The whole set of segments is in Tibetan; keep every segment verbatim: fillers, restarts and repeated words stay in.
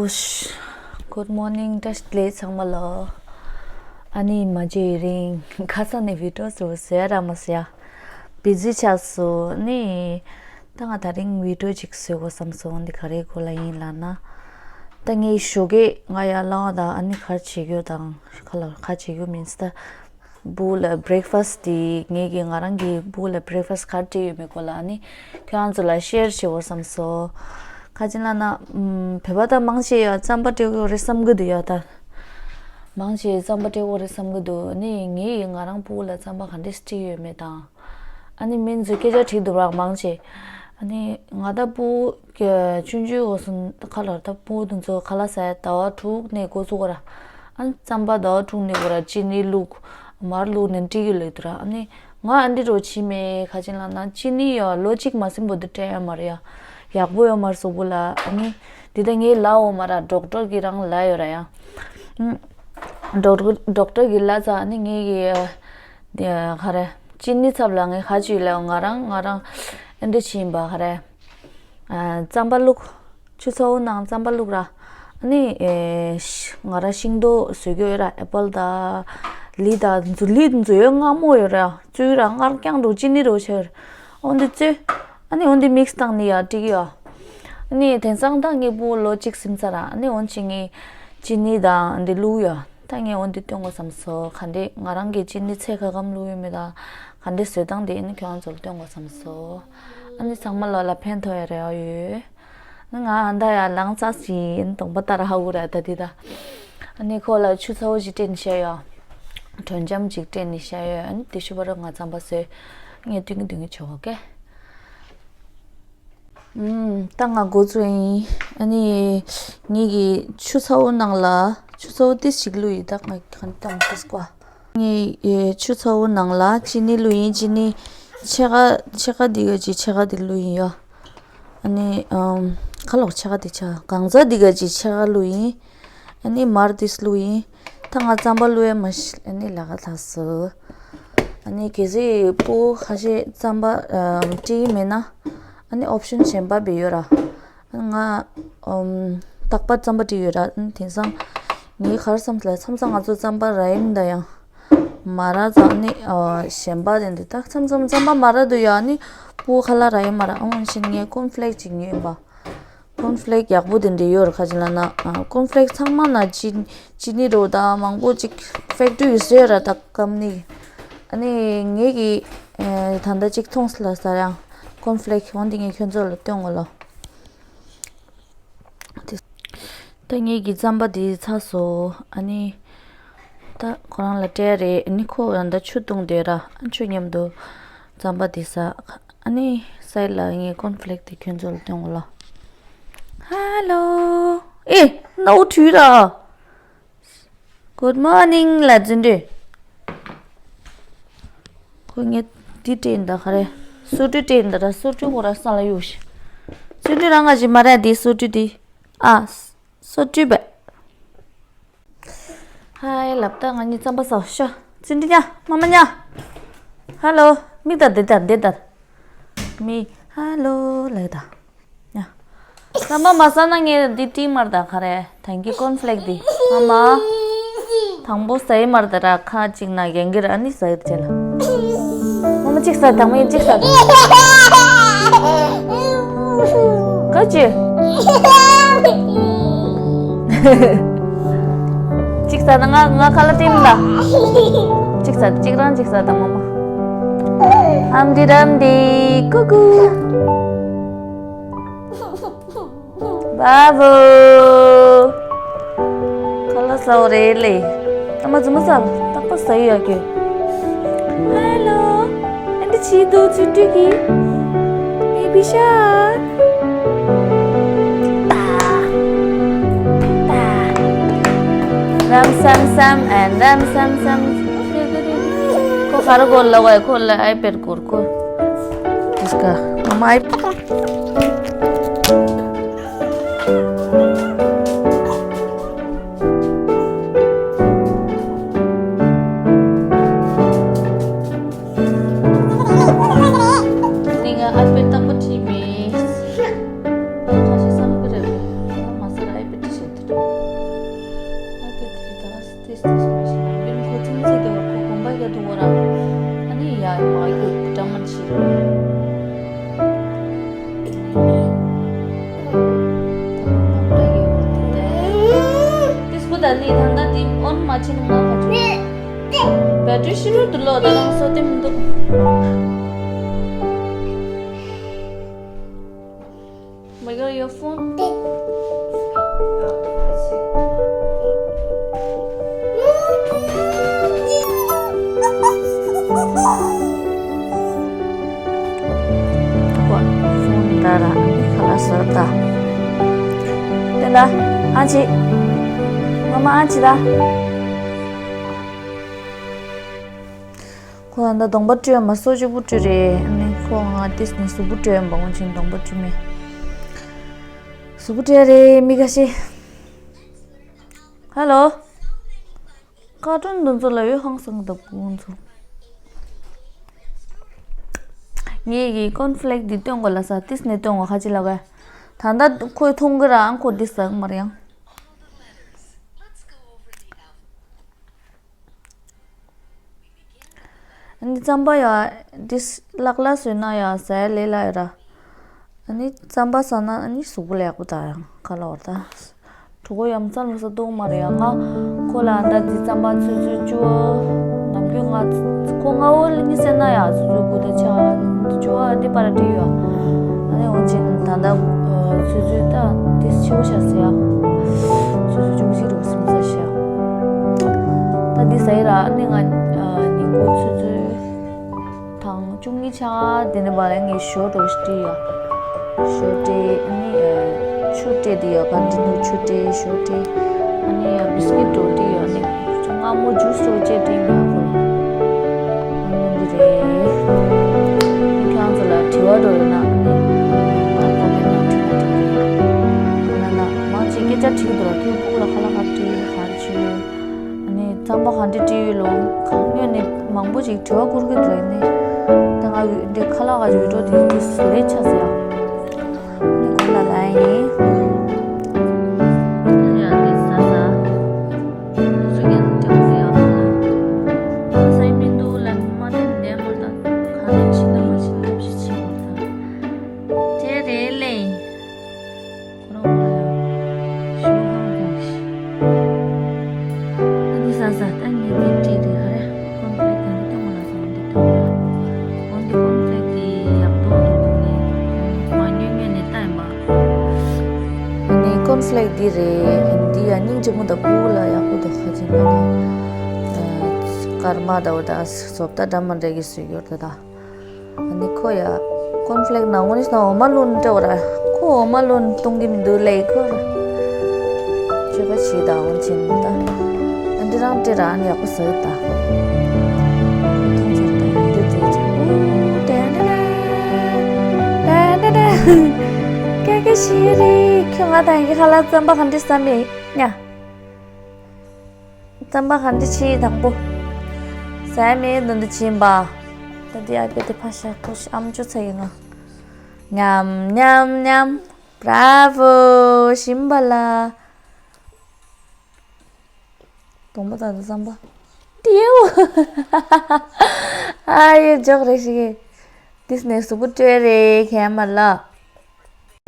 Good morning, བཀྲ་ཤིས་བདེ་ལེགས་ཚང་མ་ལ། ཨ་ནི་མ་བརྗེད་རིང་ཁ་སང་ནས་བི་ཌིའོ་བཟོ་བཟོ་ཡ་རག་མ་སོང་ཡ། བི་ཛི་ཆགས་སོང་ནི། ད་ང་དེ་རིང་བི་ཌིའོ་ཅིག་བཟོ་དགོས་བསམ་སོང་། འདི་ག་རེ་སྐོར་ལ་ཡིན་ལབ་ན། ད་ངས་ཞོགས་ཀས་ང་ཡར་ལངས་དང་ཨ་ནི་ག་རེ་བྱེད་རྒྱུ་དང་ཁ་ལག་ག་རེ་བྱེད་རྒྱུ་མིན་ད། བུ་ལ་བྷི་རེག་ཕ་སི་ཊི་དེ་ངེད་ཀྱིས་ང་རང་གི་བུ་ལ་བྷི་རེག་ཕ་སི་ཊི་ག་རེ་སྤྲད་ཡོད་མེད་སྐོར་ལ་ཨ་ནི་ཁྱེད་རང་ཚོ་ལ་ཤེར་བྱེད་དགོས་བསམ་སོང་། ག་ཅི་ལབ་ན་ཨམ་བོད་པ་ད་མང་ཆེ་ཡ་རྩམ་པ་སྤྲད་ཀྱི་ཡོད་རེད་བསམ་གྱི་འདུག་ཡ། ད་མང་ཆེ་རྩམ་པ་སྤྲད་ཀྱི་ཡོད་རེད་བསམ་གྱི་འདུག་ཨ་ནི་ངེད་ཀྱིས་ང་རང་བུ་ལ་རྩམ་པ་ག་འདྲས་སྤྲད་ཡོད་མེད་དང་། ཨ་ནི་མི་ཚོས་སྐད་ཆ་དྲིས་འདུག་ར་མང་ཆེ། ཨ་ནི་ང་ད་བུ་ཆུང་ཆུང་འོ་སོང་ཁ་ལོར་ད་བུ་དེ་ཚོ་ཁ་ལག་ཟ་ཡ་ཟླ་བ་དྲུག་ནས་འགོ་བཙུགས་གོ་ར། ཨ་ནི་རྩམ་པ་ཟླ་བ་དྲུག་ནས་འགོ་ར་ཅི་ནི་བླུགས། མར་བླུགས་ནས་སྤྲད་ཀྱི་ལོས་འདུག་ར། ཨ་ནི་ང་ཨ་འདི་རོ་ཕྱི་མེད་ག་ཅི་ལབ་ན་ཅི་ནི་ཡ་ལོ་གཅིག་མ་ཟིན་པོ་འདི་སྤྲད་ཡ་མ་རེད་ཡ། ཡག་པོ་ཡོད་མ་རེད་གཟུགས་པོ་ལ། ཨ་ནི་འདི་ད་ངའི་ལབ་འོ་མ་ར་ཌོག་ཊར་གྱིས་རང་ལབ་ཡོད་ར་ཡ། ཨ་ཌོག་ཊར་ཌོག་ཊར་གྱིས་ལབ་ཙང་ཨ་ནི་ངེད་ཀྱིས་ག་རེ་ཅི་ནི་ཚབ་ལ་ངས་ག་ཅི་ལབ་ང་རང་ང་རང་ཨེ་འདྲ་ཕྱིན་པ་ག་རེ། རྩམ་པ་བླུགས། ཆུ་ཚ་བོ་ནང་རྩམ་པ་བླུགས་ར། ཨ་ནི་ང་རང་ཤིང་ཏོག་བཟོས་ཀྱི་ཡོད་ར། ཨེ་པལ་དང་ལི་དང་འཛུ་ལི་འཛུ་ཡོད་མངར་མོ་ཡོད་ར། བཙོས་ར་མངར་རྐྱང་འགྲོ་ཅི་ནི་རོ་ཆེར། འོན་ཏེ་བཙོས། ཨ་ནི་འོན་ཏེ་མིག་སི་བཏང་ནི་ཡ་འགྲིག་ཡོད། ཨ་ནི་དེང་སང་ད་ངའི་བུ་ལོ་གཅིག་ཟིན་ཚར་ར། ཨ་ནི་འོན་ཅི་ངས་ཅི་ནི་དང་འདི་བླུགས་ཡོད། ད་ངས་འོན་ཏེ་སྟོན་དགོས་བསམ་སོང་། ག་འདྲས་ང་རང་གི་ཅི་ནི་ཚད་ག་གམ་བླུགས་ཡོད་མེད་དང་ག་འདྲས་བཟོས་སྟངས་དེ་ཨ་ནི་ཁྱོད་རང་ཚོར་སྟོན་དགོས་བསམ་སོང་། ཨ་ནི་ཚང་མ་ལོ་ལ་ཕན་ཐོགས་ཡ་རེ་བ་ཡོད། ཨ་ནི་ང་ཨ་ད་ཡ་ལངས་ཚར་ཞིང་གདོང་པ་ལྟར་ཧ་གོ་ར་ད་འདི་ད། ཨ་ནི་ཁོ་ལ་ཆུ་ཚ་བོ་ཞིག་སྤྲད་ནས་བཤད་ཡོད། དྲོད་འཇམ་ཅིག་སྤྲད་ནས་བཤད་ཡོད། ཨ་ནི་དེ་ཤུ་བ་ར་ང་རྩམ་པ་བཟོས། ངས་སྟོན་གི་སྟོན་གི་བྱེད་འོ་ཀེ། ཨུམ། ད་ང་འགོ་བཙུགས་ཡིན། ཨ་ནི་ངེད་ཀྱི་ཆུ་ཚ་བོ་ནང་ལ་ཆུ་ཚ་བོ་ཏི་ཞིག་བླུགས་ཡིན། ད་ང་གང་ལྟར་མ་ཤེས་ཀ་ངེད་ཀྱི་ཆུ་ཚ་བོ་ནང་ལ་ཅི་ནི་བླུགས་ཡིན། ཅི་ནི་ཕྱེད་ཀ་ཕྱེད་ཀ་འདི་ག་ཅིག་ཕྱེད་ཀ་འདི་བླུགས་ཡིན་ཡོ། ཨ་ནི་ཨམ་ཁ་ལོག་ཕྱེད་ཀ་འདི་ཆ་གང་ཟག་འདི་ག་ཅིག་ཕྱེད་ཀ་བླུགས་ཡིན། ཨ་ནི་མར་ཏིས་བླུགས་ཡིན། ད་ང་རྩམ་པ་བླུགས་ཡ་མ་ཤེས། ཨ་ནི་ལ་ཁ་ལྷག་སོ། ཨ་ནི་གལ་སྲིད་བུ་ཁ་ཤས་རྩམ་པ་ཨམ་སྤྲད་ཀྱི་མེད་ན་ཨ་ནི་ཨོབ་ཤན་གཞན་པ་བེ་ཡོད་ར། ཨ་ནི་ང་ཨམ་རྟག་པར་རྩམ་པ་སྤྲད་ཀྱི་ཡོད་ར། ཨ་ནི་དེང་སང་ངའི་ག་རེ་བསམ་ལ་མཚམས་མཚམས་ང་ཚོ་རྩམ་པ་ར་ཡིན་ད་ཡང་མ་ར་ཙང་ཨ་ནི་ཨ་གཞན་པ་དེ་འདི་ད་མཚམས་མཚམས་རྩམ་པ་མ་ར་འདུག་ཡ། ཨ་ནི་བུ་ཁ་ལག་ར་ཡིན་མ་ར། ཨ་འོན་ཤིན་ངས་ཀོན་ཕི་ལེག་ཅིག་ཉོས་ཡིན་པ། ཀོན་ཕི་ལེག་ཡག་པོ་དེ་འདྲ་ཡོད་རེད། ག་ཅི་ལབ་ན་ཨ་ཀོན་ཕི་ལེག་ཚང་མ་ན་ཅི་ཅི་ནི་རོ་ད་མང་པོ་ཅིག་ཕེག་ཊི་རི་ཡི་བཟོས་ར་ད་ཀམ་ནི། ཨ་ནི་ངེད་ཀྱིས་ཨེ་ད་ལྟ་ཅིག་མཐོང་སི་ལ་ཟ་ཡང་ཀོན་ཕི་ལེག་འོན་ཏེ་ངས་ཁྱོད་ཚོ་ལ་སྟོན་གོ་ལོ། ད་ངེད་ཀྱི་རྩམ་པ་དེ་ཚར་སོང་། ཨ་ནི་ད་ཁོ་རང་ལ་སྤྲད་རེད། ཨ་ནི་ཁོ་ཡང་ད་ཆུ་བཏུང་བསྡད་ར། ཨ་ཆུ་མཉམ་དུ་རྩམ་པ་དེ་ཟ། ཨ་ནི་སའི་ལ་ངས་ཀོན་ཕི་ལེག་དེ་ཁྱོད་ཚོ་ལ་སྟོན་གོ་ལོ། ཧ་ལོ། ཨེ་ནོ་ཁྲུས་ར། Good morning ལ་འཛིན་དུས། ཁོ་ངས་འདི་སྤྲད་ཡིན་ད་ག་རེ། སོ་བཀྲུ་སྤྲད་ཡིན་ད་ར། སོ་བཀྲུ་ཁོ་ར་ས་ལ་གཡུག་ཤི། སོ་བཀྲུ་རང་ང་ཞིག་མ་ར་འདི་སོ་བཀྲུ་འདི། ཨ། སོ་བཀྲུ་བས། ཧའི་ལབ་ད་ང་གཉིས་རྩམ་པ་ཟ་ཤོག་འཛིན་དུས་ཉ་མ་མ་ཉ། ཧ་ལོ། མིག་ལྟ་འདི་ལྟ་འདི་ལྟ། མི་ཧ་ལོ་ལབ་ད། ཡ། ད་མ་མ་ཟ་ན་ངས་འདི་སྤྲིང་མར་ད་ག་རེ། དང་གི་ཀོན་ཕི་ལེག་འདི། མ་མ། དང་པོ་ཟ་ཡི་མར་ད་ར་ཁ་གཅིག་ན་རྒན་གི་ར་ཨ་ནི་ཟ་ཡི་རྗེས་ལ། མ་མ་གཅིག་ཟ་དང་མ་ཡི་གཅིག་ཟ་ད། ག་ཅི། གཅིག་ཟ་ད་ང་ང་ཁ་ལ་སྤྲིང་ད། གཅིག་ཟ་གཅིག་རང་གཅིག་ཟ་ད་མ་མ། ཨམ་དི་རམ་དི་ཀུ་ཀུ། བ་བུ། ཁ་ལག་ཟ་བ་རེད་ལེ། ཨ་མ་རྫུན་མ་ཟ་བ་རྟག་པར་ཟ་ཡི་ཡ་ཁྱོད། ཧེ་ལོ། ཨ་འདི་ཆི་དོ་ཚུ་ཏུ་གི། བེ་བི་ཤཱར། ཏ། ཏ། རམ་སམ་སམ་ཨེན་རམ་སམ་སམ། ཁོ་ག་རེ་སྐོར་ལ་བ་ཁོ་ལ་ཨའི་པེ་ཌི་སྐོར་ཁོ། དིས་ཀ། མ་མ་ཨའི། ནི་ང་ཨའི་པེ་ཌི་དང་པོ་བྲིས་མེད། ཁ་ཤས་བསམ་གི་རེད། ཁ་མ་ཟེར་ཨའི་པེ་ཌི་བྲིས་ཤིག་ལི་ད་ལྟ་འདི་ཨོན་མ་བྱས་ན་ང་ག་ཅི། བེ་ཏྲི་ཤི་རུ་འདུག་ལོ། ད་རང་སོ་དེ་མི་འདུག Wiggle your phone. Phone ད་ར་ཁ་ལག་ཟ་ད། དེ་ལ་ཨ་ཅེ། མ་མ་ཨ་ཅེ་ད། ཁོ་ཨ་ད་གདོང་པ་བཀྲུས་མ་སོ་གཅིག་པུ་བཀྲུས་རེད། ཨ་ནི་ཁོ་ང་ཏིས་ནི་གཟུགས་པོ་བཀྲུས་མ་འོང་ཕྱིན་གདོང་པ་བཀྲུས་མེད། གཟུགས་པོ་བཀྲུས་རེད་མི་ཁ་ཤས། ཧ་ལོ། ཀ་ཏོན་དུ་ཚོ་ལ་ཡོད་ཧང་སང་ད་བུ་ཚོ། ངེད་ཀྱི་ཀོན་ཕི་ལེག་འདི་སྟོན་དགོས་ལ་ས་ཏིས་ནི་སྟོན་དགོས་ཁ་ཅི་ལ་ག་ད་ལྟ་ཁོས་མཐོང་གི་ར་ཨང་ཁོ་འདི་ཟག་མ་རེད་ཡང་། ཨ་ནི་རྩམ་པ་ཡ་འདི་ལག་ལ་བཟོས་ན་ཡ་ཟ་ཡ་ལས་སླ་ཡོད་ར། ཨ་ནི་རྩམ་པ་ཟ་ན་ཨ་ནི་གཟུགས་པོ་ལ་ཡག་པོ་ད་ཡང་ཁ་ལ་བར་ད། གྲོད་ཁོག་ཡ་མཚན་ལ་ས་གཏོང་མ་རེད་ཡ། ང་ཁོ་ལ་ཨ་ད་འདི་རྩམ་པ་ཚོད་ཚོད་བཅུ་བ་ནམ་རྒྱུན་ང་ཁོ་ང་འོ་ལ་གཉིད་སད་ན་ཡ་ཚོད་ཚོད་དགུ་ད་ཆ་བཅུ་བ་འདི་པར་བྲིས་ཡོད། ཨ་ནི་འོན་ཅིང་ད་ད་ཚོད་ཚོད་ད་འདི་ཆེ་བོ་ཤ་ཟེ་ཡ། ཚོད་ཚོད་བཅུ་བཞི་རུ་སུམ་ས་ཤ། ད་འདི་ཟ་ཡི་ར་ཨ་ནི་ང་ཉིན་གུང་ཚོད་ཚོད་དང་བཅུ་གཉིས་ཆ་དེ་ནས་བ་ལས་ངས་ཞོ་འགྲོ་ཞིག་བྲིས་ཡ། ཞོ་བྲིས་ཨ་ནི་ཆུ་བྲིས་དེ་ཡ་ག་འདི་ནུ་ཆུ་བྲིས་ཞོ་བྲིས་ཨ་ནི་ཡ་བིས་ཀིཊ་འགྲོ་བྲིས་ཡ་ནི་མངར་མོ་ཇུས་འགྲོ་བཅས་བྲིས་ཡ་གོ། ཨ་ནི་འདི་རེད། ཁྱེད་རང་ཚོ་ལ་དྲི་བ་འགྲོ་ཡོད་ན་ཨ་ནི་ང་ཀོ་མེན་ནང་དྲི་བ་དྲི་བ་རེད། ཁོ་ན་ན་མང་ཆེ་སྐད་ཆ་དྲི་གི་འདུག་ལ་ཁོའི་ཕུག་ལ་ཁ་ལག་ག་བྲིས་ག་རེ་བྱས་ཡོད། ཨ་ནི་རྩམ་པ་ག་འདྲ་བྲིས་ཡོད་ལོ། གང་ཡོད་ནི་མང་པོ་ཅིག་དྲི་བ་བསྐུར་གི་འདུག་ཨ་ནི་ད་ང་འདི་ཁ་ལག་ག་ཡོད་འགྲོ་དེ་དུས་ལས་ཆགས་ཟེར་ཡ། ཨ་ནི་གོང་ལ་ལ་ཡིན། ཡ་དེ་ཟ་ཟ། སུ་གན་དེ་མོ་ཡ་ཟ་ཡི་མི་འདུག་ལ་མ་དེ་འདས་མ་ད་ག་རེ་ཕྱིན་ན་མ་ཕྱིན་ན་ཕྱི་ཕྱི་མ་ད་དེ་རེད་ལེ། ཁོ་རང་ཁོ་རང་ཡང་ཞུ་ཧང་ཧང་ཞིག་ཨ་ནི་ཟ་ཟ་ད་ངས་དེ་བྲིས་དེ་ག་རེ་ཀོན་ཕི་ལེག་དེ་འདི་ལྟ་མ་ལ་ཟ་འདི་ལྟ་མ་ལ་འོན་ཏེ་ཀོན་ཕི་ལེག་དེ་ཡག་པོ་འདུག་ནས་མ་ཉོས་ཉོས་ནས་ལྟ་ཡིན་པ། ཨ་ནི་ཀོན་ཕི་ལེག་འདི་རེད། འདི་ཡ་སྙིང་རྗེ་མོ་དང་ཕུ་ལ་ཡག་པོ་འདུག་ཁ་ཅིག་ན་ཀར་མ་དང་བ་དང་བཟོ་ལྟ་འདྲ་མ་འདྲ་གི་བཟོས་ཡོད་ད་ད། ཨ་ནི་ཁོ་ཡ་ཀོན་ཕི་ལེག་ནང་ངོ་ནི་ས་འོ་མ་བླུན་སྤྲད་བ་ར། ཁོ་འོ་མ་བླུན་གཏོང་གི་མི་འདུག་ལེ་ཁོ་ར། སྤྱོད་པ་བྱེད་ད་འོན་ཆེན་ད། ཨ་འདི་རང་སྤྲད་ར་ཨ་ནི་ཡག་པོ་ཟ་གི་ད། ཐོང་ཚར་ད་འདི་དེ་ཆ་ཨུ་ཏན་ཏན་ཏན་ཏན་ཏན། ཀྱེ་ཀྱེ་ཤེས་རིག་ཁྱོད་ང་དང་གི་ཁ་ལག་རྩམ་པ་ག་འདྲ་ཟ་མེད་ཉ། རྩམ་པ་ག་འདྲ་ཆེ་དང་པོ། ཟ་མེད་འདི་འདི་ཕྱིན་པ། ད་འདི་ཨ་ཕས་དེ་ཕ་ཤ་ཁོ་ཤ་ཨམ་ཅོ་ཚ་ཡིན་ན། ཉམ་ཉམ་ཉམ། བྲ་བོ། ཞིམ་པ་ལ། དང་པོ་ད་འདི་རྩམ་པ། ཏིའུ། ཨ་ཡེ་འཇོག་རེ་ཞིག་གི། འདིས་ནས་གཟུགས་པོ་སྤྲོད་རེ་ཁྱེད་མ་ལ།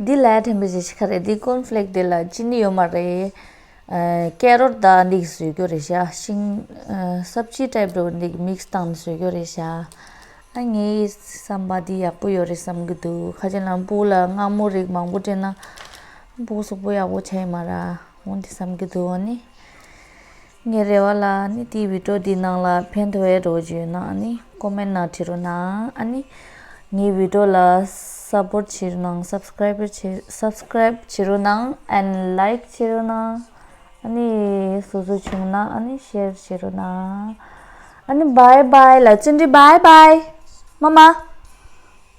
འདི་ལ་ཐེམ་པོ་ཞིག་ཁ་རེད། འདི་ཀོན་ཕི་ལེག་འདི་ལ་ཅི་ནི་ཡོད་མ་རེད། ཨ་ཀེ་རོཊ་དང་འདི་གི་བཟོས་རྒྱུ་རེད་ཤག་ཤིང་ཨ་སབ་ཅི་ཊའིཔ་འདྲ་བོ་འདི་གི་མིག་སི་བཏང་ནས་བཟོས་རྒྱུ་རེད་ཤག་ཨ་ངའི་བསམ་པ་འདི་ཡག་པོ་ཡོད་རེད་བསམ་གི་འདུག་ཁ་ཅིག་ལ་སྤུ་ལ་མངར་མོ་རིགས་མང་པོ་སྤྲད་ན་སྤུ་གཟུགས་པོ་ཡག་པོ་ཆགས་ཡོད་མ་རེད། འོང་འདི་བསམ་གི་འདུག་ཨ་ནི། ངའི་རེ་བ་ལ་ནི་དེའི་བི་ཌིའོ་འདི་ནང་ལ་ཕན་ཐོགས་ཡས་འགྲོ་རྒྱུ་ཡོད་ན་ཨ་ནི་ཀོ་མེན་ནང་བྲིས་རོགས་གནང་། ཨ་ནི་ངའི་བི་ཌིའོ་ལ་སབ་པོརཊ་བྱེད་རོགས་གནང་། སབ་སི་ཀ་རའིབ་བྱེད་སབ་སི་ཀ་རའིབ་བྱེད་རོགས་གནང་། ཨེན་ལའིཀ་བྱེད་རོགས་གནང་། ཨ་ནི་སོ་སོ་བྱུང་ན་ཨ་ནི་ཤེར་བྱེད་རོགས་གནང་། ཨ་ནི་བྷའི་བྷའི་ལ་བརྩོན་འགྲིག་བྷའི་བྷའི། མ་མ།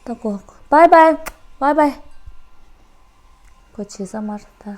ད་གོ་བྷའི་བྷའི་བྷའི་བྷའི། གོ་བྱེད་ས་མ་རེད་ད།